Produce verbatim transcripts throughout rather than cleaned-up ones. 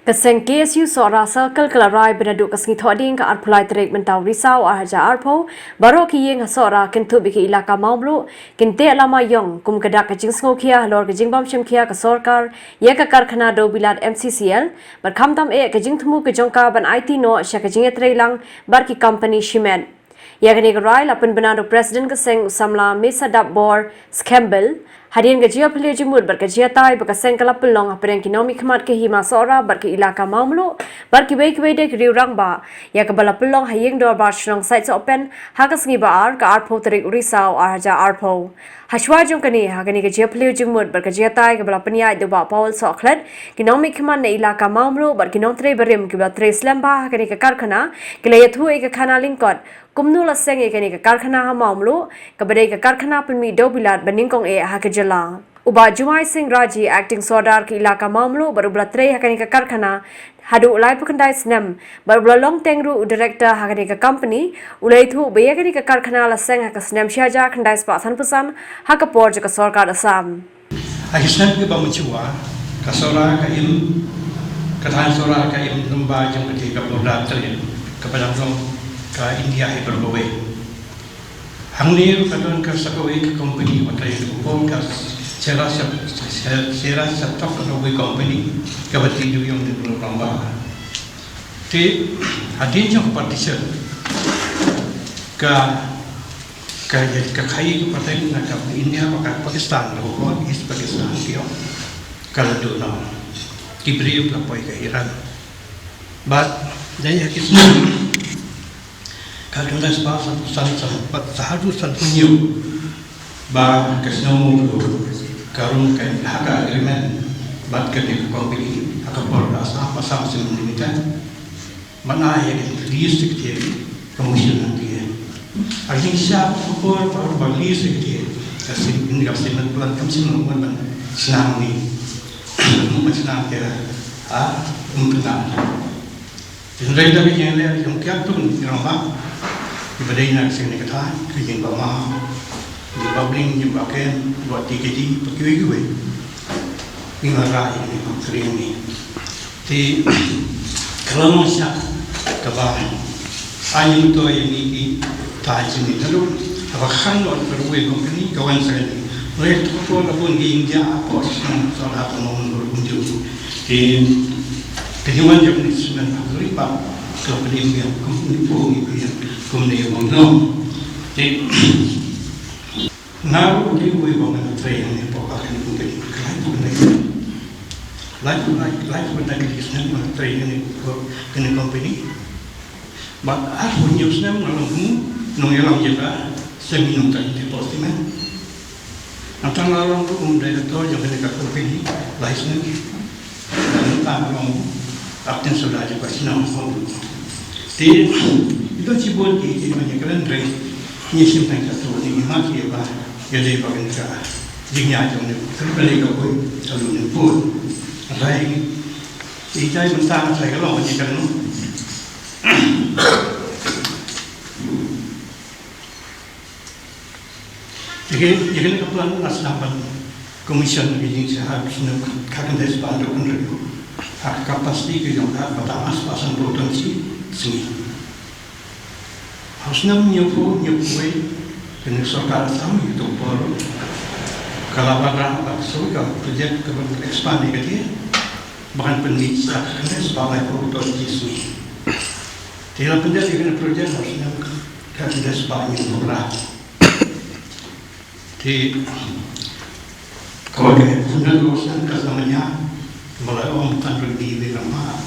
Ka seng K S U Sohra Circle ka la rai ba naduh ka sngi Thohdieng ka arphew lai tarik mynta u Risaw ar hajar arphew, baroh ki ïing ha Sohra kynthup ïa ka Elaka Mawmluh kin teh lama ïong kum ka dak ka jingsngewkhia halor ka jingbym shimkhia ka sorkar ïa ka karkhana dewbilat M C C L, bad khamtam eh ka jingthmu ka jong ka ban aiti noh sha ka jingïatreilang bad ki company shimet. Ïa kane ka rai la pynbna da u President ka seng u samla Mesadapbor Skembil. Hadien ka jingïaphylliew jingmut bad ka jingïatai ba ka seng ka la pynlong hapdeng ki nongmihkhmat ka Hima Sohra bad ka Elaka Mawmluh bad kiwei kiwei de ki riew rangbah, ïa kaba la pynlong ha Ïing Dorbar Shnong Saitsohpen ha ka sngi ba ar, ka arphew tarik u Risaw ar hajar arphew. Hashwa jong kane, ha kane ka jingïaphylliew jingmut bad ka jingïatai kaba la pynïaid da u Bah Paul Sohkhlet, ki nongmihkhmat na Elaka Mawmluh bad ki nongtrei barim kiba la trei slem bha ha kane ka karkhana ki la ïathuh ïa ka khana lyngkot kumno la seng ïa kane ka karkhana ha Mawmluh, kaba dei ka karkhana pynmih dewbilat ba nyngkong eh ha ka jylla. U Bah Jumai Singh Raji, Acting Sordar ka Elaka Mawmluh bad uba la trei ha kane ka karkhana haduh laiphew khyndai snem bad uba la long teng ruh u Director ha kane ka company, u la ïathuh ba ïa kane ka karkhana la seng ha ka snem shi hajar khyndai spah sanphew san ha ka por jong ka sorkar Assam. Ha ki snem kiba mynshuwa, ka Sohra ka im, ka thaiñ Sohra ka im lyngba jong kata ka border trade kaba dang long ka India Hyperway. Hangne ruh ka don ka sa kawei ka company ba trade, ka Sera Sep-, Sera Septok Railway Company, kaba trade ïong da ka long ba. Te hadien jong ka partition, ka, ka, ka khaii ka pateng na ka India bad ka Pakistan, la ka East Pakistan ki ong, ka la duh noh. Ki briew la poi ka Iran. Bad dei ha ki snem ka dun da spah san, san, san, bad sa haduh sanphew hynñiew ba ka snem u ka rung ka ha ka agreement bad kane ka company ha ka por ka Assam, Assam Cement Limited. Mana ïa ka lease secretary ka motion hangne. Ar jing sha ka por ba, ba lease secretary ka sim, ka sim plant kam sim nang ban snam ni. Ban snam ke, ah, um tengah. Hynrei da ka jingleh jong kiad tu ki rangbah kiba dei na ka seng ne ka thaiñ, ka jingbamah, jingbabling, jingbaken, ba ti ka ji, ba kiwei kiwei. Ngi la rai ngi la kren ngi. Te ka la long sha kaba ai myntoi ïa ngi ki thaiñ jong ngi naduh haba khang noh ka railway company ka wan sa kane. Hynrei to ka por la bun ki ïing jia hapoh shnong Sohra ka mawmluh ruh kumjuh. Te ka jingwan jong ka Cement Factory pat ka la pynïeng biang kum ngi pynïeng kum ne mawmluh. Te nga ruh u dei uwei uba ngan trei hangne hapoh ka company ka laiphew khyndai. Laiphew, lai, laiphew khyndai ki snem nga trei hangne hapoh kane company. Bad arphew hynñiew snem nga long kum u nongïalam jaka seng nongtrei hapoh Cement. Nangta nga long ruh kum director jong kane ka company lai snem. Bad nangta nga long acting sordar jong ka shnong. Te ito shibun ki, ki ban ïakren, hynrei ngi shim tang katto ne ngi mad ïa ba ïa dei ba kane ka jingïaid jong ne ka balei ka bun ka lum ne bun. Hynrei ïa dei mynta nga trai ka long ban ïakren. Te ïa kane ka plan la sdang ban commission ka jingsha ha u snem khatkhyndai spah hynriew hynriew ha ka capacity ka jong ka ba tang ar spah sanphew ton shi sngi. Ha u snem hynñiewphew hynñiewphew wei kane ka sorkar Assam ha kato ka por ka la wanrah bad ka shu ka project ka ban expand ïa kata ba kan pynmih sa khatkhyndai spah laiphew ton shi sngi. Te la pyndep ïa kane ka project ha u snem khatkhyndai spah hynñiewphew phra. Te kawei ka khun nongshong shnong ka Samania ba la ong tang ruh ïa ki rangbah.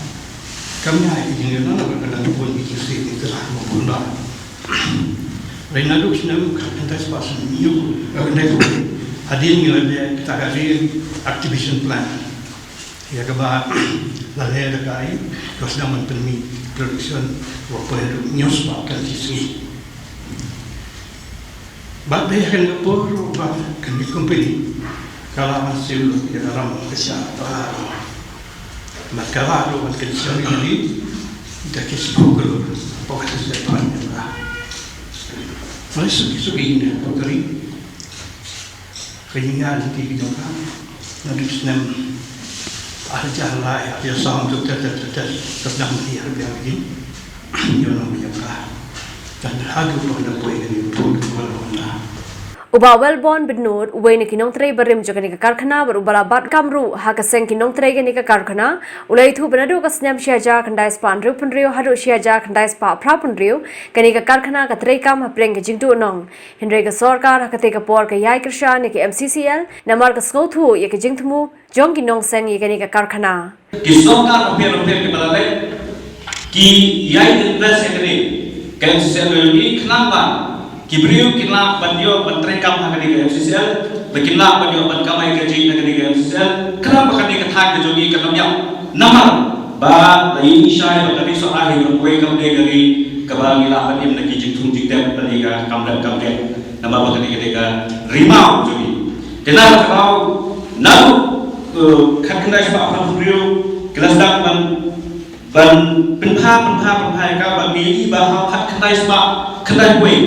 Kam ïa ki jingïalang ba ka dang bun ki jingsiej ki kyrhai ba bun ba. Hynrei naduh snem khatkhyndai spah hynñiew, eh, khyndai phew, hadien ngi la leh kita ka re-activation plant. Ïa kaba la leh da ka ai, ka sdang ban pynmih production ba poi haduh hynñiew spah ton shi sngi. Bad dei ha kane ka por ruh ba kane ka company ka la ban siew lut ïa ka ram ka shah ba bad ka la ruh ban kynshew ïa kane da ki shiphew klur hapoh ka shisha ban ïa ka. Hynrei suki suki ne hapoh ka ri ka jingïaid lynti ka jong ka naduh snem Arja lai, arja sam tu ter ter ter ter ter nang di arja lagi. Yo nang di ka. Dan hadu pun da poi ni pun ko la na. U Bah Wellborn Bynnud, uwei na ki nongtrei barim jong kane ka karkhana bad uba la bat kam ruh ha ka seng ki nongtrei kane ka karkhana, u la ïathuh ba naduh ka snem shi hajar khyndai spah hynriewphew hynriew haduh shi hajar khyndai spah phraphew hynriew, kane ka karkhana ka trei kam hapdeng ka jingduhnong. Hynrei ka sorkar ha katei ka por ka ïai kyrshan ïa ka M C C L namar ka sngewthuh ïa ka jingthmu jong ki nongseng ïa kane ka karkhana. Ki sorkar bapher bapher kiba la leit ki ïai invest ïa kane ka M C C L, ki khnang ba ki briew kin lah ban ïoh ban trei kam ha kane ka M C C L, ba kin lah ban ïoh ban kamai kajih na kane ka M C C L. Khnang ba kane ka thaiñ ka jong ngi kan ym ïap. Namar ba la ïohi shai ba ka ri Sohra hi ruh kawei kam dei ka ri kaba ngi lah ban im na ki jingthung jingtep bad ïa ka kam dep kam dep. Namar ba kane ka dei ka ri maw jong ngi. Te na ka daw naduh, eh, khatkhyndai spah phraphew hynriew ki la sdang ban, ban pynbha pynbha pynbha ïa ka, ba ngi ïohi ba ha khatkhyndai spah khyndai wei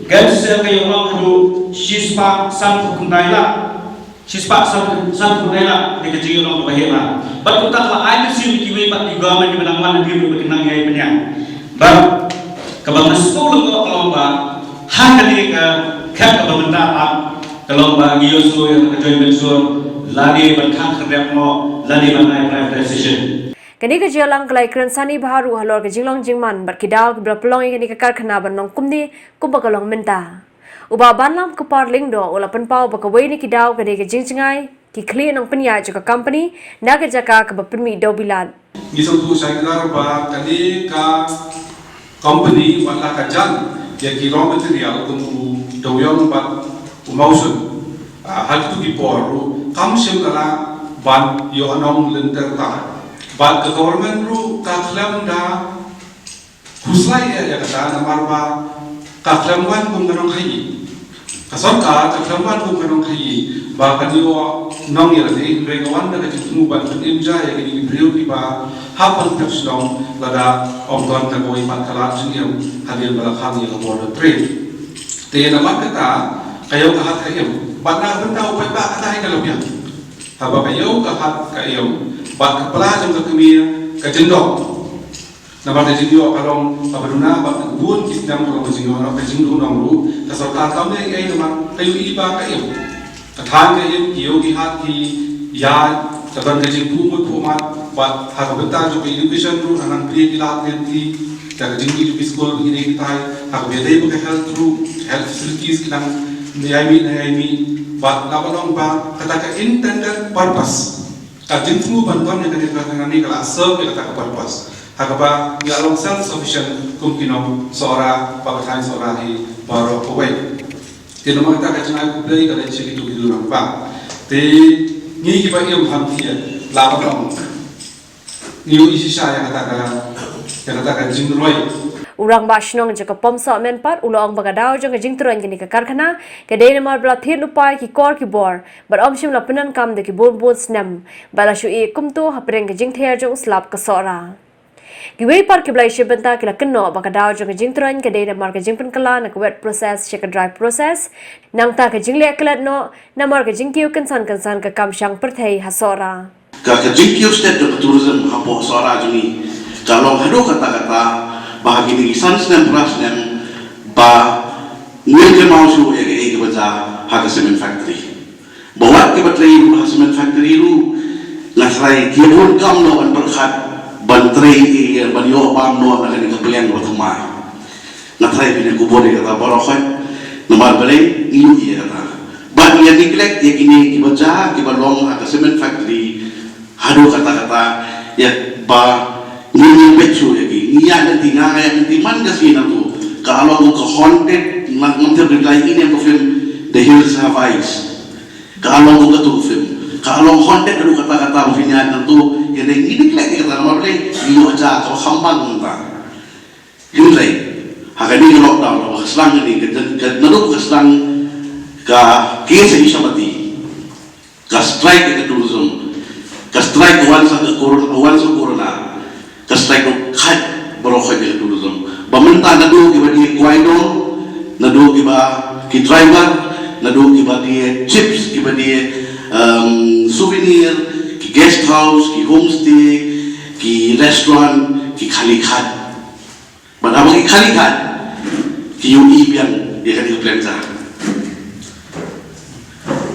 ka M C C L ka ïoh long haduh shispah sanphew khyndai lak. Shispah san, sanphew khyndai lak, dei ka jingïoh long kaba heh bha. Bad kumta ka la ai mynsiem ïa kiwei pat ki government kiba nang wan hadien ba kin nang ïai pynïaid. Bad kaba nga sngew lyngngoh ka long ba ha kane ka khep kaba mynta pat ka long ba ngi ïohsngew ïa ka joint venture, lane ban khang khyrdep noh lane ban ai privatization. Kane ka jingïalang ka la ïakren sani bha ruh halor ka jinglong jingman bad ki daw kiba la pynlong ïa kane ka karkhana ban long kumne kumba ka long mynta. U Bah Banlam Kupar Lyngdoh u la pynpaw ba kawei na ki daw ka dei ka jingjngai ki khlieh nongpynïaid jong ka company na ka jaka kaba pynmih dewbilat. Ngi sngewthuh shai kdar ba kane ka company wat la ka jan ïa ki raw material kum u dewiong bad u mawshun. Ah, ha kitu ki por ruh kam shym la lah ban ïoh nong lynter ta. Bad ka government ruh ka khlem da khuslai ïa, ïa kata namar ba ka khlem wan kum ka nongkhaïi. Ka sorkar ka khlem wan kum ka nongkhaïi ba kan ïoh nong ïa lade, hynrei ka wan da ka jingthmu ban pynim ja ïa kine ki briew kiba hap ban pep shnong lada ym don kawei pat ka lad jingim hadien ba la khang ïa ka border trade. Te namar kata ka ïew ka hat ka im. Bad na ka bynta u paidbah kata hi ka la biang. Haba ka ïew ka hat ka im bad ka pla jong ka kmie ka jyndong. Namar ka jingïoh ka long kaba duna bad ka bun ki snem ka long ka jingïoh, ka jingduhnong ruh ka sorkar kam leh ei ei namar ka ïohi ba ka im. Ka thaiñ ka im, ki ïew ki hat ki ïaid, ka don ka jingphuh mut phuh mat bad ha ka bynta jong ka education ruh nang plie ki lad lynti, da ka jingmih jong ki skul ba ngi dei kitai, ha kaba ïadei bad ka health ruh, health facilities ki nang ïai mih nang ïai mih bad laba long ba kata ka intended purpose. Ka jingthmu ban don ïa kane ka, kane ka la serve ïa kata ka purpose. Ha kaba ngi la long self sufficient kum ki nong Sohra, ba ka thaiñ Sohra hi baroh kawei. Te namar kata ka jingai khublei ka la ïa kitu kitu nang ba. Te ngi kiba im ha Mawkyrwat la ba long. Ngi ïohi shisha ïa kata ka, ïa kata ka jingroi. U Rangbah Shnong jong ka Pamsoh Menpat u la ong ba ka daw jong ka jingtroiñ kane ka karkhana ka dei namar ba la thied lypa ïa ki kor ki bor bad ym shym la pyndonkam da ki bun bun snem. Ba la shu ïeh kumto hapdeng ka jingthiar jong u slap ka Sohra. Kiwei pat kiba la ïashim bynta ki la kynnoh ba ka daw jong ka jingtroiñ ka dei namar ka jingpynkylla na ka wet process sha ka dry process. Nangta ka jingleh klet noh namar ka jingkiew kynsan kynsan ka kam shang pyrthei ha Sohra. Ka, ka jingkiew stet jong ka tourism hapoh Sohra jong ngi ka long haduh katta katta ba ha kine ki san snem phra snem ba ngim kynmaw shuh ïa kaei kaba jia ha ka cement factory. Ba wat kiba trei ruh ha cement factory ruh nga tharai ki bun kam noh ban pyrkhat ban trei ïa ban ïoh bam noh na kane ka pliang ba thymmai. Nga tharai phin ïa kubur ïa kata baroh khoit namar balei ngi ïohi ïa kata. Bad ngi ïa neglect ïa kine kiba jia kiba long ha ka cement factory. Haduh katta katta ïa ba ngi ïa peit shuh ïa ki. Ngi ïa lynti, nga ïa lynti man ka sngi nangtu. Ka long ka haunted, ngam tip rit lai ine ka film The Hills Have Eyes. Ka long ka tu film. Ka long haunted haduh katta katta ba phin ïa nangtu. Ïa dei ngi neglect ïa kata namar balei ngi ïoh jia kaba kham bang mynta. Hynrei ha kane ka lockdown kaba ka sdang kane ka, ka naduh ka sdang ka case Ishawati, ka strike ka tourism, ka strike ka wan sa ka corona, ka wan sa corona, ka strike ka khait baroh khoit ka tourism. Ba mynta naduh kiba die kwai dong, naduh kiba ki driver, naduh kiba die chips, kiba die, um, souvenir, ki Guest house, ki homestay, ki restaurant, ki khali khat. Bad haba ki khali khat, ki ïohi biang ïa kane ka plan ka.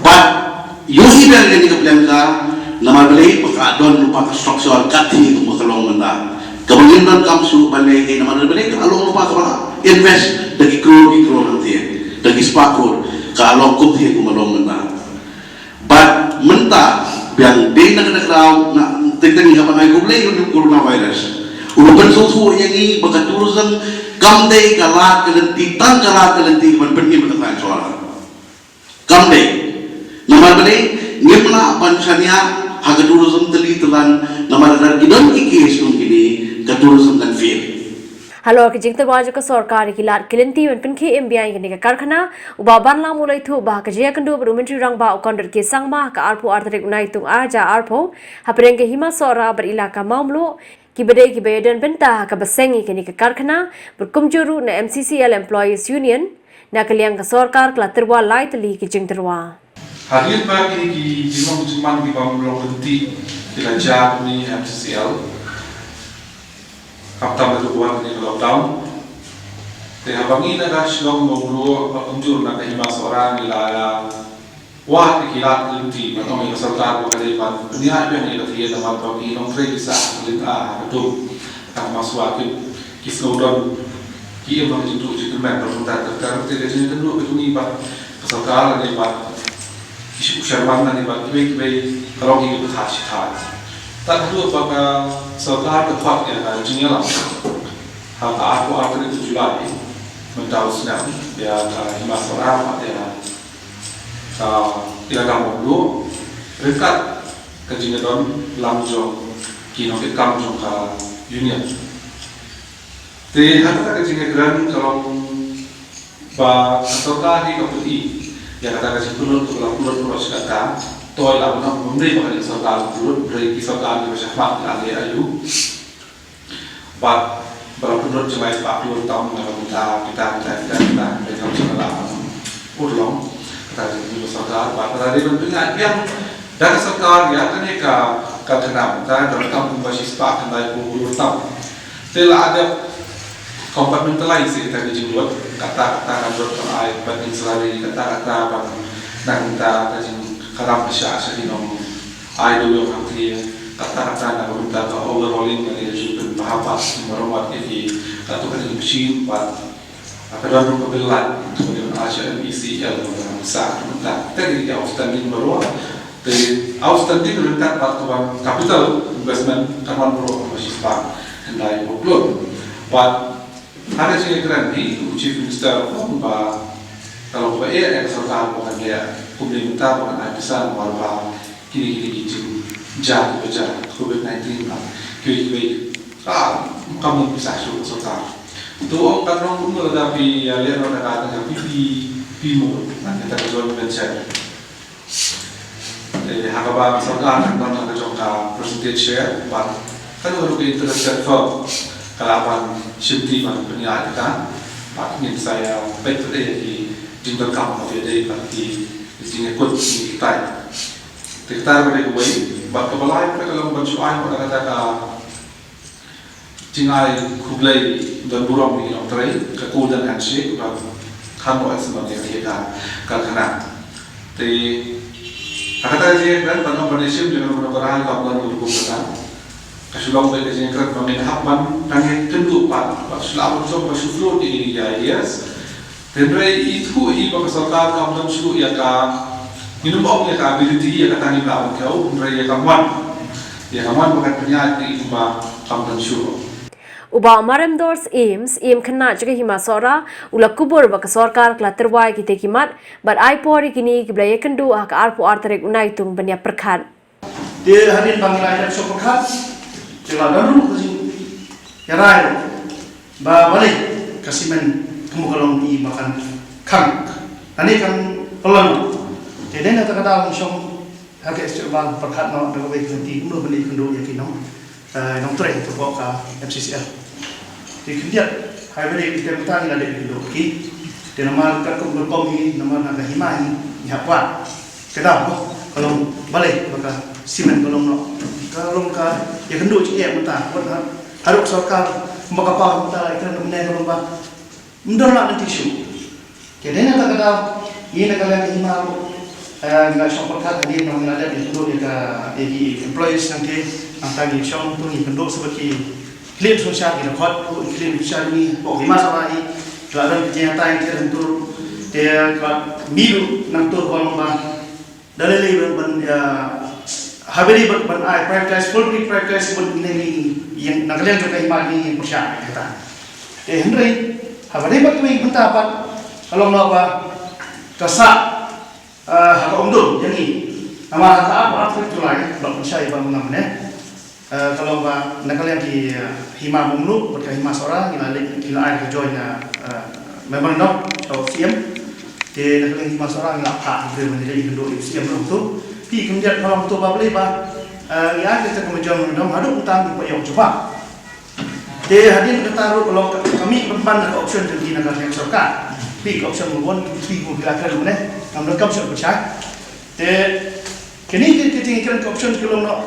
Bad ïohi biang ïa kane ka plan ka, namar balei ba ka don lypa ka structure kat hi kumba ka long mynta. Kaba ngim donkam shuh ban leh, namar balei ka long lypa kaba invest da ki klur ki klur hangtei, da ki spah klur, ka long kumtei kumba long mynta. Bad mynta biang dei na kane ka daw, na teng teng ïa ban ai khublei ïa u coronavirus, u la pynsngewthuh ïa ngi ba ka tourism kam dei ka lad ka lynti, tang ka lad ka lynti ban pynim ïa ka tnat jong ka. Kam dei. Namar balei? Ngim lah ban shaniah ha ka tourism tylli tylan, namar lada ki don ki case kum kine, ka tourism kan fail. Halor ka jingtyrwa jong ka sorkar ïa ki lad ki lynti ban pynkhie im biang ïa kane ka karkhana, u Bah Banlam u la ïathuh ba ha ka jingïakynduh bad u Myntri Rangbah u Conrad K Sangma ha ka arphew ar tarik u Naitung ar hajar arphew, hapdeng ka Hima Sohra bad Elaka Mawmluh, kiba dei kiba ïadon bynta ha kaba seng ïa kane ka karkhana, bad kumjuh ruh na M C C L Employees Union, na ka liang ka sorkar ka la tyrwa lai tylli ki jingtyrwa. Hadien ba kine ki jinglong jingman kiba ym long lynti ki la jia kumne ha M C C L, khamtam naduh ba wan kane ka lockdown. Te haba ngi na ka Shillong Mawmluh bad kumjuh na ka Hima Sohra ngi la ïa wad ïa ki lad ki lynti ban ong ïa ka sorkar ba ka dei ban pynïaid biang ïa ka thaiñ namar ba ki nongtrei ki sah ki lynti ha ka tum. Tang ma shuwa ki, ki sngew don ki im ha ka jingduh jingkyrmen ba kumta ter ter. Te ka jingkynduh ka jong ngi bad ka sorkar lane bad ki shu chairman lane bad kiwei kiwei ka long ïa ka bthah shi bthah. Tad haduh ba ka sorkar ka khot ïa ka jingïalam ha ka arphew ar tarik u July mynta u snem ïa ka Hima Sohra bad ïa ka Elaka Mawmluh ryngkat ka jingïadon lang jong ki nongkitkam jong ka union. Te ha kata ka jingïakren ka long ba ka sorkar hi ka pyni ïa kata ka jingpynlut kaba la pynlut pynlut shi katta. To ïa la ban ong ym dei ba ka dei ka sorkar ka pynlut, hynrei ki sorkar kiba shakhmat ki la leh aïu. Bad ba la pynlut jngai spah klur tam na ka bynta kita kita kita kita, hynrei kam shym la ban urlong kata ka jingpynlut sorkar. Bad kata dei ban pynïaid biang da ka sorkar ïa kane ka karkhana mynta, donkam kumba shi spah khyndai phew klur tam. Te la dep compartmentalize ïa kita ki jinglut, kata kata kan donkam ai bad ning salary, kata kata ban nang mynta ka jingkharam ka shah sha ki nong ai dewïong hangtei, kata kata na ka bynta ka overhauling lane ka jingpynbha pat jingmaramot ïa ki, kato ka jingpynshin bad ka don ruh ka bill lad kaba dei ban ai sha M E C L kaba dang sah mynta. Te ki outstanding baroh, te outstanding ryngkat bad kaba capital investment kan wan baroh kaba shispah khyndai phew klur. Bad ha ka jingïakren hi u Chief Minister u ong ba ka long kaba eh ïa ka sorkar ba kan leh kumne mynta ba kan ai pisa namar ba kine kine ki jingjia kiba jia covid nineteen bad kiwei kiwei, ah, kam don pisa shuh ka sorkar. To ong kan long kumno lada phi ïaleh noh da ka, da ka P P P mode, lane da ka joint venture. Te ha kaba ka sorkar kan don ha ka jong ka percentage share bad kano kano ka interested firm ka lah ban shimti ban pynïaid ïa ka. Bad ngin sa ïa peit pat ïa ki jingdonkam kaba ïadei bad ki jingïakut ki tai. Te kata kaba dei kawei, bad kaba lai pat ka long ban shu ai pat kata ka jingai khublei don burom ïa ki nongtrei, ka golden handshake, ba kham noh shuh ban ïa ka karkhana. Te ha kata ka jingïakren ban ong ban ïashim ïa kano kano ka rai kam don rukom kata. Ka shu long beit ka jingïakren ba ngin hap ban nang ïakynduh pat, ba shu lah ban jop, ba shu float ïa ki ideas. Hynrei ithuh hi ba ka sorkar kam don shuh ïa ka, ngin ym ong ïa ka ability, ïa kata ngim lah ban khew, hynrei ïa ka mon. Ïa ka mon ba kan pynïaid ïa i kumba kam don shuh. U Bah Maremdor Syiem, Syiem Khynnah jong ka Hima Sohra, u la kubur ba ka sorkar ka la tyrwa ïa kitei ki mat bad ai por ïa kine kiba la ïakynduh ha ka arphew ar tarik u Naitung ban ïa pyrkhat. Te hadien ba ngi la ïa sngewpyrkhat, te la don ruh ka jingïarai ruh ba balei ka simen kumba ka long i ba kan khang. Lane kan pynlong. Te dei na kata ka daw ngi shong ha ka State Bank pyrkhat noh da kawei ka lynti kumno ban ïakynduh ïa ki nong, eh, nongtrei hapoh ka M C C L. Te khyndiat, haba dei ki tem tang ngi la dei ïakynduh ki. Te namar katkum ka rukom hi, namar na ka hima hi, ngi hap wad. Ka daw ka long balei ba ka Simen ka long noh, ka long ka ïakynduh jingeh mynta, wat ha, haduh sorkar, ba ka paw mynta la ïakren mynne ka long ba ym don lah lynti shuh. Te dei na kata ka daw, ngi na ka liang ka hima ruh, eh, nga shong pyrkhat hadien ba nga la dep ïakynduh ïa ka, ïa ki employees nangta, nangta ngi shong to ngi kynduh sa ba ki khlieh synshar ki dkhot, ki khlieh synshar ngi, ki ma sa ba i, ki la don ki jingïatai ki hangto, te ki la mih ruh nangto ba long ba Da lei lei ban, ban, ïa, haba dei ban, ban ai prioritize, full prioritize ban ne ni ïa na ka liang jong ka hima ni ïa pyrshah ïa kata. Te hynrei haba dei ban tu ïa mynta pat ka long noh ba ka sah, eh, ha ka Umdum ïa ngi. Namar ha ka arphew arphew July ba pynshai ba ngam ne. Eh, ka long ba na ka liang ki, eh, hima Mawmluh bad ka hima Sohra ngi la leh, ngi la ai ka joint, eh, memorandum sha u C M. Te na ka liang hima Sohra ngi la phah ki briew ban ïakynduh ïa u C M ruh tu. Phi khyndiat ka long tu ba balei ba, eh, ngi ai ka joint memorandum haduh mynta ngim pat ïoh jubab. Te hadien kata ruh ka long ka, ka mih pynban na ka option jong ki na ka liang sorkar. Phi ka option number one, two, three, four, phi la kren mynne. Ngam donkam shuh pynshai. Te kine ki, ki jingkren ka option ki long noh,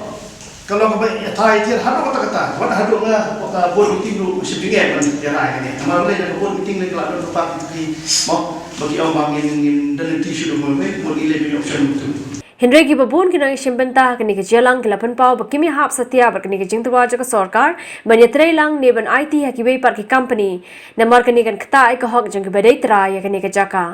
ka long kaba ïatai tiar haduh katta katta, wat haduh nga, wat ka board meeting ruh shim jingeh ban ïarai kane. Namar balei na ka board meeting lei ka la don rupa ki, mo, ba ki ong ba ngin, ngin don lynti shuh, mo, mo, board i lei ban option tu. Hynrei kiba bun ki nongïashimbynta ha kane ka jingïalang ki la pynpaw ba kim ïahap satia bad kane ka jingtyrwa jong ka sorkar ban ïatreilang ne ban aiti ha kiwei pat ki company. Namar kane kan ktah ïa ka hok jong kiba dei trai ïa kane ka jaka.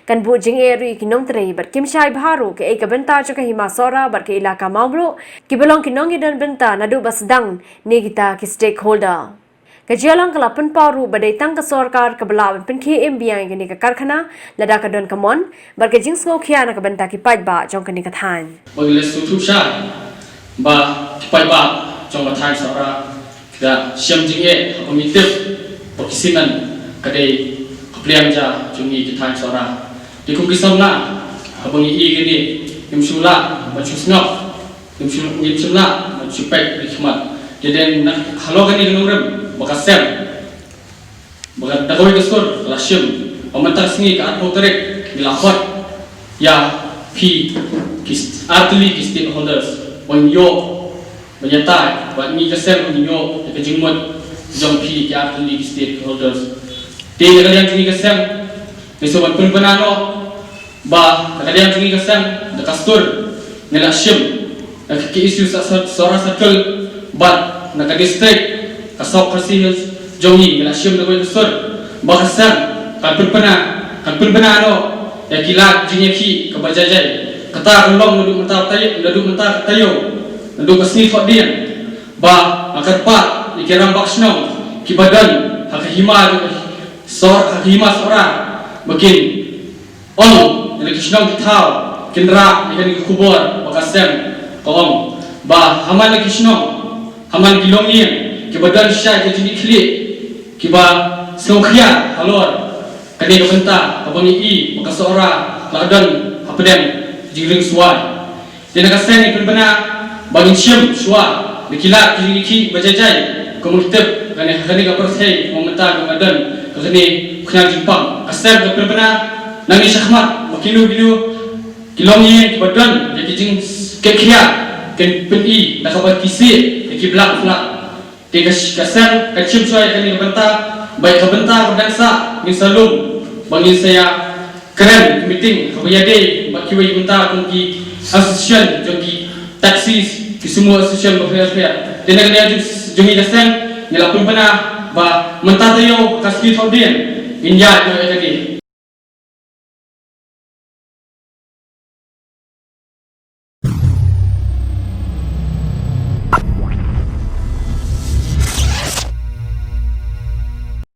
Kan buh jingeh ruh ïa ki nongtrei bad kim shai bha ruh kaei ka bynta jong ka hima Sohra bad ka ilaka Mawmluh kiba long ki nongïadon bynta naduh ba sdang ne kita ki stakeholder. Ka jingïalang ka la pynpaw ruh ba dei tang ka sorkar kaba lah ban pynkhie im biang ïa kane ka karkhana lada ka don ka mon bad ka jingsngewkhia na ka bynta ki paidbah jong kane ka thaiñ. Ba ngi la sngewthuh shai ba ki paidbah jong ka thaiñ Sohra ki da shem jingeh haba ngi tip ba ki simen ka dei ka pliang ja jong ngi ki thaiñ Sohra. Te kum ki samla haba ngi i kine ngim shu lah ban shu sngap, ngim shu, ngim shu lah ban shu peit ki khmat. Te dei na halor kane ka nongrim ba ka seng ba ka da kawei ka sur ka la shim ba mynta ka sngi ka arphew tarik ngi la khot ïa phi ki st-, artylli ki stakeholders ban ïoh ban ïatai bad ngi ka seng ban ïoh ïa ka jingmut jong phi ki artylli ki stakeholders. Te na ka liang jong ngi ka seng ngi sngewbha ban pynbna noh ba na ka liang jong ngi ka seng da ka sur ngi la shim na ka K S U Sohra Circle bad na ka district ka South Khasi Hills jong ngi ngi la shim da kawei ka sur ba ka seng kan pynbna, kan pynbna noh ïa ki lad jingïakhih kaba jai jai. Kata kan long naduh mynta taïew, naduh mynta taïew, naduh ka sngi thohdieng ba nga kyrpad ïa ki rangbah shnong kiba don ha ka hima jong ka Soh-, ha ka hima Sohra ba kin ong ïa la ki shnong ki thaw kin rah ïa kane ka khubor ba ka seng ka ong ba ha man la ki shnong, ha man ki longïing kiba don shai ka jingkitkhlieh kiba sngewkhia halor kane ka bynta kaba ngi i ba ka Sohra ka la don hapdeng jingringswai. Te na ka seng ngi pynbna ba ngin shim shuwa na ki lad ki jingïakhih ba jai jai, kumba ngi tip kane, kane ka pyrthei kumba mynta ka don kane ka khñiang jingpang. Ka seng ka pynbna na ngi shakhmat ba kino kino ki longïing kiba don ïa ki jingkitkhia kin pyni da kaba ki sih ïa ki blah blah. Te ka, ka seng kan shim shuwa ïa kane ka bynta, ba ïa ka bynta kaba dang sah ngin sa lum ba ngin sa ïa kren ka meeting kaba ïadei bad kiwei ki bynta kum ki association jong ki taxis, ki sumo association bapher bapher. Te na ka liang jong, jong ngi ka seng ngi la pynbna ba mynta taïew ka sngi thohdieng ngin ïaid noh ïa ka